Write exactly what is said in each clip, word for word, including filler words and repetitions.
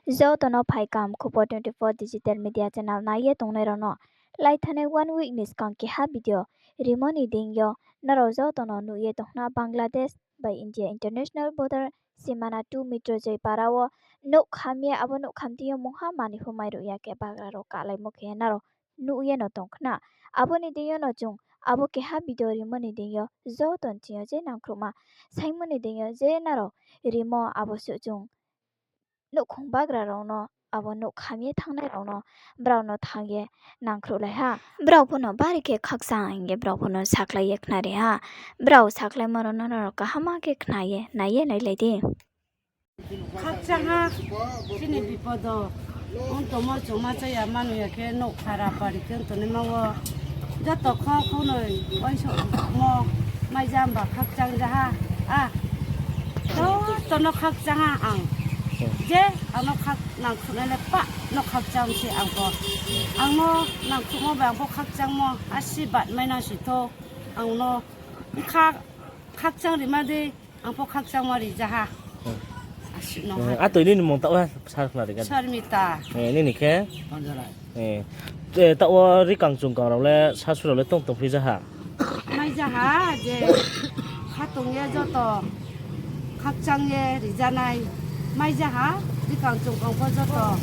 Joto no phai kaham Khupo twenty four digital media channel nai ye tongnai rao no. Lai thanai one week ni skang keha video rimo ni deing yo nrao joto no nuh ye tong khna Bangladesh bai India international border simana two Mitrojoy para wo nouh kham ye abo nouh kham deing yo mungha manoi pho mairuh ya khe bagra rao kahlaimo khe nrao nuh ye no tong khna. Abo ni deing yo no chung abo keha video rimo ni deing yo joto ni thing yo je nangkhruhma saingmo ni deing yo je nrao rimo abo suh chung nouhkhong bagra rao no, abo nouh kham ye thanngnai rao no, brao no thanng ye nangkhruhlai ha. Brao pho no bari khe khakchang hing ye brao pho no sakhlai ye khnari ha. Brao sakhlaimo rao no nrao kaham khe khna ye nai ye nailai di. Khakchang ha, chini bipodo ong tongmo chungma cha ya mano ya khe nouh khara pari khe ong tongnaima wo joto kho khonoi uaingsouhmo maija himba khakchang ja ha. A, joto no khakchang ha ang. Je ang no khak-, nangkhruhnai le pah no khakchang se ang pho. Ang no nangkhruhmo bai ang pho khakchangmo asi bat mai nang si thou. Ang no bkha khakchang rima dei, ang pho khakchangmo ri ja ha. Asi no ha. Atoi nini mung taoh ha, sa khna ri ga. Sarmita. Nini khe? Taoh wo rikang chungkang rao le, sasu rao le tong tongphi ja ha? Mai ja ha, je khatong ye joto khakchang ye ri ja nai. Mai ja ha, rikang chungkang pho joto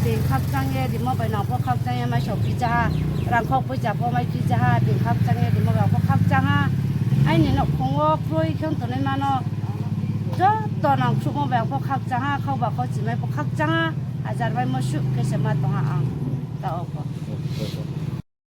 being khakchang ye rimo bai nang pho khakchang ye maisaophi ja ha. Rangkhou poicha pho maiphi ja ha, being khakchang ye rimo bai ang pho khakchang ha. Aini nouhkhong wo kroi khe ong tongnaima no joto nangkhruhmo bai ang pho khakchang ha, khauba khauchimai pho khakchang ha. Ajar maimo suh khe se ma tong ha ang. Taoh wo pho.